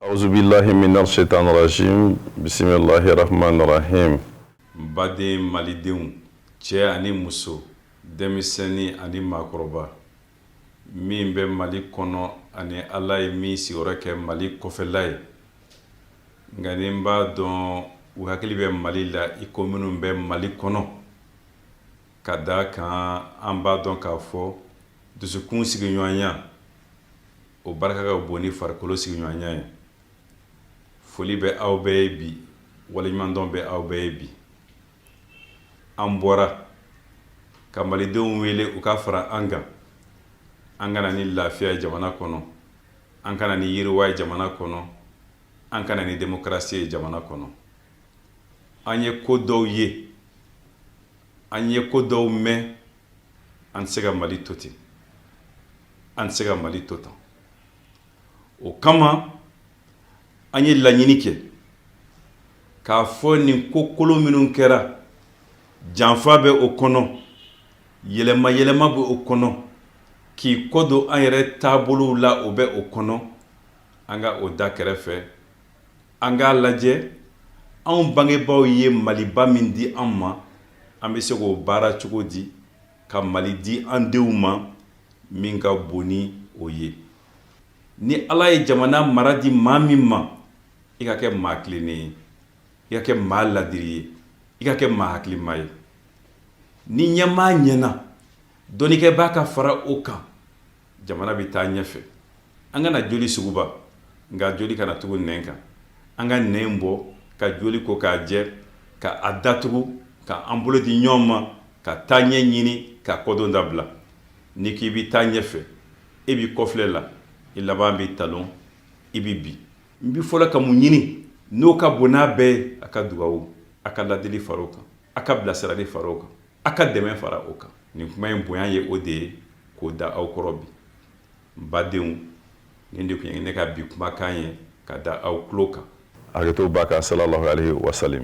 Auzubillahi minal shaitanir rajim bismillahir rahmanir rahim. N baden malidenw, cɛ ani muso, denmisɛnnin ani maakɔrɔba, min bɛ Mali kɔnɔ ani Ala ye min sigiyɔrɔ kɛ Mali kɔfɛla ye, nka ni n b'a dɔn u hakili bɛ Mali la i ko minnu bɛ Mali kɔnɔ, ka d'a kan an b'a dɔn k'a fɔ dusukun sigiɲɔgɔnya o barika ka bon ni farikolo sigiɲɔgɔnya ye. Foli bɛ aw bɛɛ ye bi, waleɲumandɔn bɛ aw bɛɛ ye bi. An bɔra ka malidenw wele u ka fara an kan, an ka na ni lafiya ye jamana kɔnɔ, an ka na ni yiriwa ye jamana kɔnɔ, an ka na ni demokarasi ye jamana kɔnɔ. An ye ko dɔw ye, an ye ko dɔw mɛn, an tɛ se ka Mali to ten, an tɛ se ka Mali to tan. O kama an ye laɲini kɛ k'a fɔ nin ko kolon minnu kɛra, janfa bɛ o kɔnɔ, yɛlɛma yɛlɛma bɛ o kɔnɔ, k'i kɔ don an yɛrɛ taabolow la, o bɛ o kɔnɔ, an ka o da kɛrɛfɛ, an k'a lajɛ anw bangebaaw ye Maliba min di an ma, an bɛ se k'o baara cogo di ka Mali di an denw ma min ka bon ni o ye. Ni Ala ye jamana mara di maa min ma, i ka kɛ maa tilennen ye, i ka kɛ maa ladiri ye, i ka kɛ maa hakilima ye. Ni ɲɛmaa ɲɛna, dɔnnikɛbaa ka fara o kan, jamana bɛ taa ɲɛfɛ. An kana joli suguba, nka joli kana tugu nɛn kan. An ka nɛn bɔ ka joli ko k'a jɛ, ka a datugu, ka an bolo di ɲɔgɔn ma, ka taa ɲɛ ɲini, ka kɔdon dabila. N'i k'i bɛ taa ɲɛfɛ, e b'i kɔfilɛ la, i laban bɛ talon, i bɛ bin. N bɛ fɔlɔ ka mun ɲini n'o ka bon n'a bɛɛ ye? A ka dugawu, a ka ladili fara o kan, a ka bilasirali fara o kan, a ka dɛmɛ fara o kan. Nin kuma in bonya ye o de ye k'o da aw kɔrɔ bi. N badenw, nin de tun ye ne ka bi kumakan ye ka da aw tulo kan. Hakɛto b'a kan, sallallahu alaihi wasallam.